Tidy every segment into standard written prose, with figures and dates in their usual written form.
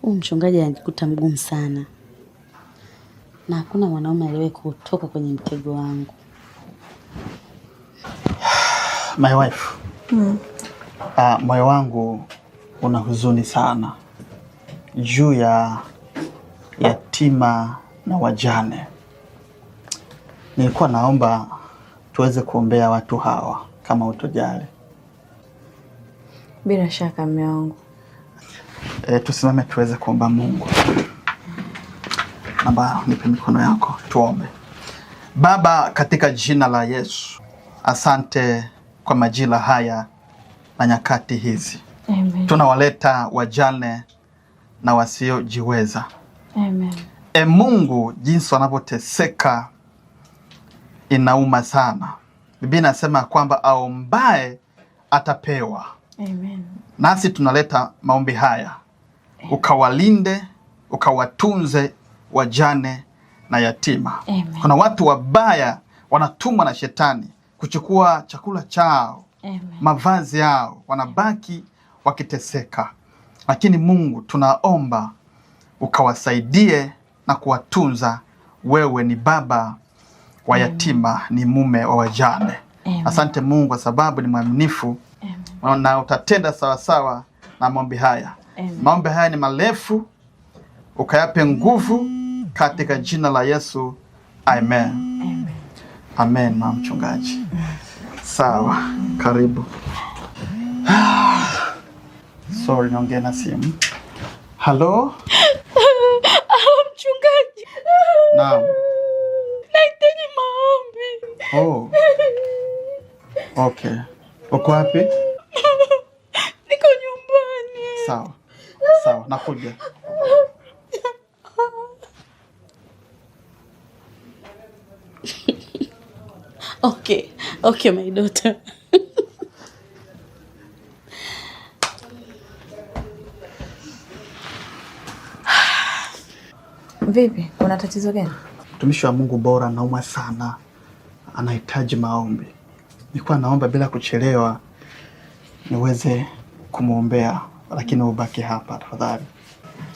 Huyu mchungaji anajikuta mgumu sana, na hakuna mwanaume aliyewahi kutoka kwenye mtego wangu. My wife. Moyo wangu una huzuni sana juu ya yatima na wajane. Nilikuwa naomba tuweze kuombea watu hawa kama utojali. Bila shaka mume wangu. Tusimame tuweze kuomba Mungu. Naomba nipe mikono yako tuombe. Baba, katika jina la Yesu, asante kwa majira haya na nyakati hizi. Amen. Tunawaleta wajane na wasiojiweza. Amen. E Mungu, jinsi wanavyoteseka inauma sana. Biblia inasema kwamba aombaye atapewa. Amen. Nasi tunaleta maombi haya, ukawalinde, ukawatunze wajane na yatima. Amen. Kuna watu wabaya wanatumwa na shetani kuchukua chakula chao, Amen. mavazi yao, wanabaki wakiteseka. Lakini Mungu, tunaomba ukawasaidie na kuwatunza. Wewe ni baba wa yatima, ni mume wa wajane. Amen. Asante Mungu kwa sababu ni mwaminifu Amen. na utatenda sawasawa na maombi haya. Amen. Maombi haya ni marefu, ukayape nguvu katika jina la Yesu, amen. Amen. Amen, mama mchungaji. Sawa, karibu. Sorry, naongea na simu. Halo? Mchungaji. Naam. Nahitaji maombi. Oh. Okay. Uko wapi? Niko nyumbani. Sawa. Sawa, nakuja. Okay, my daughter. Vipi, kuna tatizo gani? Mtumishi wa Mungu bora anaumwa sana, anahitaji maombi. Nilikuwa naomba bila kuchelewa niweze kumwombea, lakini ubaki hapa tafadhali.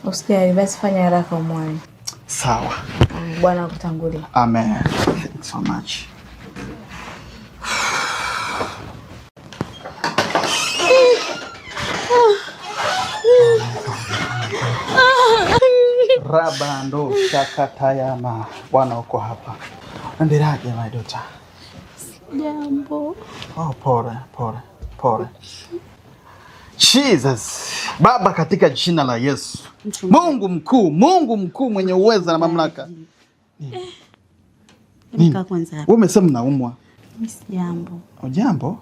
Usijali, basi fanya haraka umwone. Sawa. Bwana akutangulie. Amen. Thanks so much. Rabando shakatayama. Bwana uko hapa. Endeleaje my daughter? Jambo. Oh, pole pole pole. Jesus. Baba, katika jina la Yesu. Mungu mkuu, Mungu mkuu mwenye uweza na mamlaka. Kaa kwanza hapa. Wewe umesema unaumwa. Mimi sijambo. Ujambo?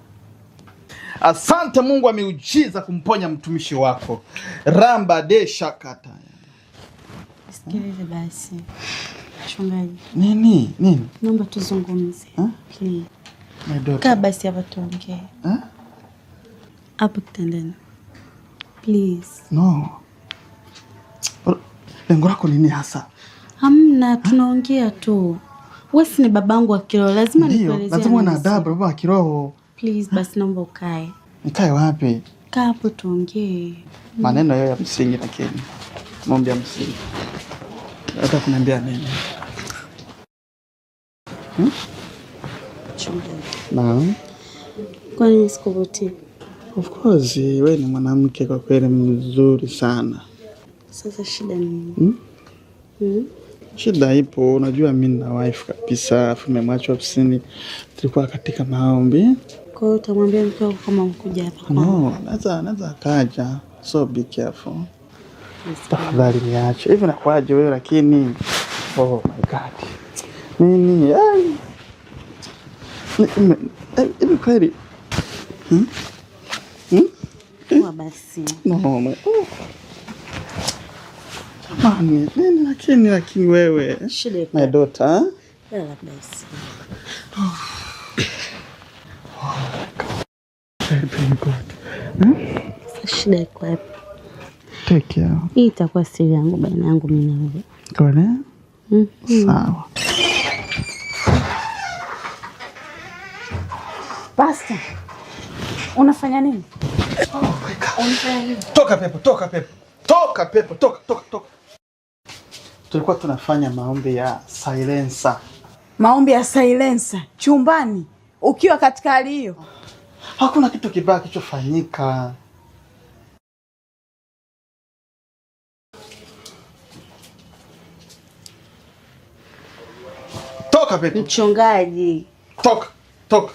Asante Mungu wa miujiza kumponya mtumishi wako. Ramba de shakata. Sikilize basi. Mchungaji. Nini? Nini? Naomba tuzungumze. Please. My daughter. Kaa basi hapa tuongee. Hapo kitandani. Please. No. Lengo lako nini hasa? Hamna, tunaongea tu. Wewe si ni babangu wa kiroho, lazima Ndio, nikuelezee. lazima uwe na nafsi. adabu baba wa kiroho. Please basi naomba ukae. Nikae wapi? Kaa hapo tuongee. Maneno yao ya msingi, lakini maombi ya msingi. Hata kuniambia nini? Mchungaji. Naam. Kwa nini sikuvutii? Of course, wewe ni mwanamke kwa kweli mzuri sana. Sasa shida ni nini? Hmm? Hmm? Shida ipo, unajua mimi na wife kabisa, afu nimemwacha ofisini, tulikuwa katika maombi. Kwa hiyo utamwambia mke wako kama umekuja hapa kwangu? No, naweza akaja. So be careful. Tafadhali niache. Hivi nakuaje wewe lakini? Oh my God. Nini? Ai. Hivi kweli? Hmm? Hmm? Poa basi. No, no. Oh. Jamani, nini lakini wewe? Shida iko My daughter. Lala basi. Oh. Thank God. Hmm? Sasa shida iko wapi? Take care. Hii itakuwa siri yangu baina yangu mimi na wewe. Kweli? Sawa. Pastor, unafanya nini? Oh my God. Toka pepo, toka pepo. Toka pepo, toka, toka, toka. Tulikuwa tunafanya maombi ya silencer. Maombi ya silencer chumbani ukiwa katika hali hiyo? Hakuna kitu kibaya kilichofanyika. Toka pepo. Mchungaji. Toka, toka.